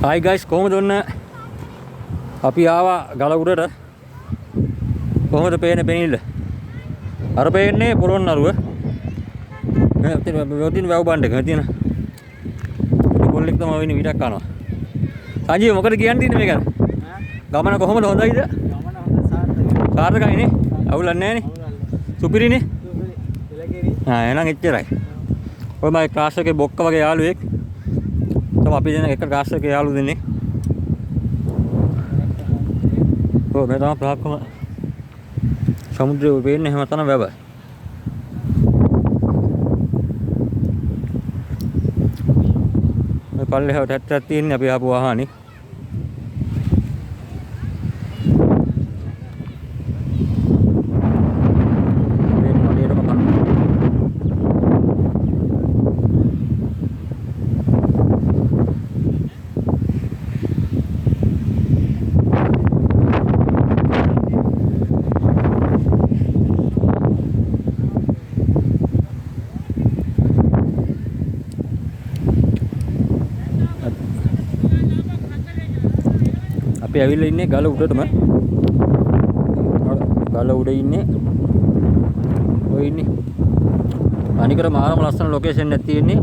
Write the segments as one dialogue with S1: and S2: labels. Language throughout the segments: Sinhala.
S1: හායි ගයිස්, කොහොමද? ඔන්න අපි ආවා ගල උඩට. කොහොමද පේන්නේ පෙනිල්ල? අර පේන්නේ පොළොන්නරුව. නේ ඔතන ඔතන වැව් බණ්ඩ එක තියෙන. කොල්ලෙක් තමයි වෙන්නේ විඩක් කනවා. සංජීව, මොකද කියන්න තියෙන්නේ මේ ගැන? ගමන කොහොමද, හොඳයිද?
S2: ගමන හොඳ, සාර්ථකයි.
S1: සාර්ථකයි නේ? අවුලක් නැහැ නේ? සුපිරිනේ?
S2: සුපිරි. එලකිරි.
S1: ආ, එහෙනම් එච්චරයි. ඔය මගේ ක්ලාස් එකේ බොක්ක වගේ යාළුවෙක්. තම අපි දෙන්න එක ක්ලාස් එකේ යාළු දෙන්නේ. ඔව්, මේ තමයි ප්‍රාක්කම සමුද්‍රය ඔය පේන්නේ හැමතැනම වැව. මේ පල්ලෙහාට 70ක් තියෙන්නේ අපි ආපු වාහනේ. පේන්නේ හරියටම කන. අපි ඇවිල්ලා ඉන්නේ ගල උඩටම. ගල උඩ ඉන්නේ. ඔය ඉන්නේ. අනිකර මාරම ලස්සන ලොකේෂන් එකක් තියෙන්නේ.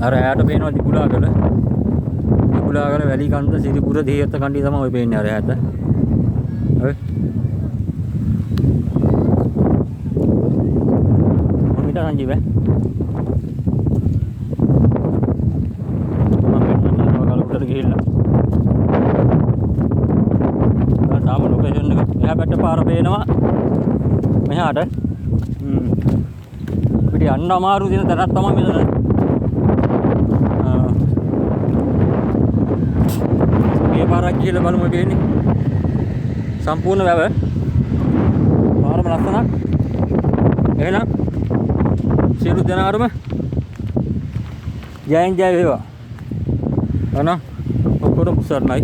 S1: අර ඈත පේනවා දිබුලාගල. දිබුලාගල, වැලි කන්ද, සිරිපුර, දෙහිඅත්ත කණ්ඩිය තමයි ඔය පේන්නේ අර ඈත. ඔය. මොන මිට සංජීව ඈ? මම පෙන්නන්න තව ගල උඩට ගිහිල්ලා. ආ, තාම ලොකේෂන් එක එහා පැත්තේ පාර පේනවා මෙහාට. අපිට යන්න අමාරු තියෙන තැනක් තමයි මෙතන. ආ. මේ පාරක් ගිහලා බලමු ඔය පේන්නේ. සම්පූර්ණ වැව. පාරම ලස්සනක්. එහෙනම් සියලු දෙනාටම ජයෙන් ජය වේවා. එහෙනම් ඔක්කොටම සරණයි.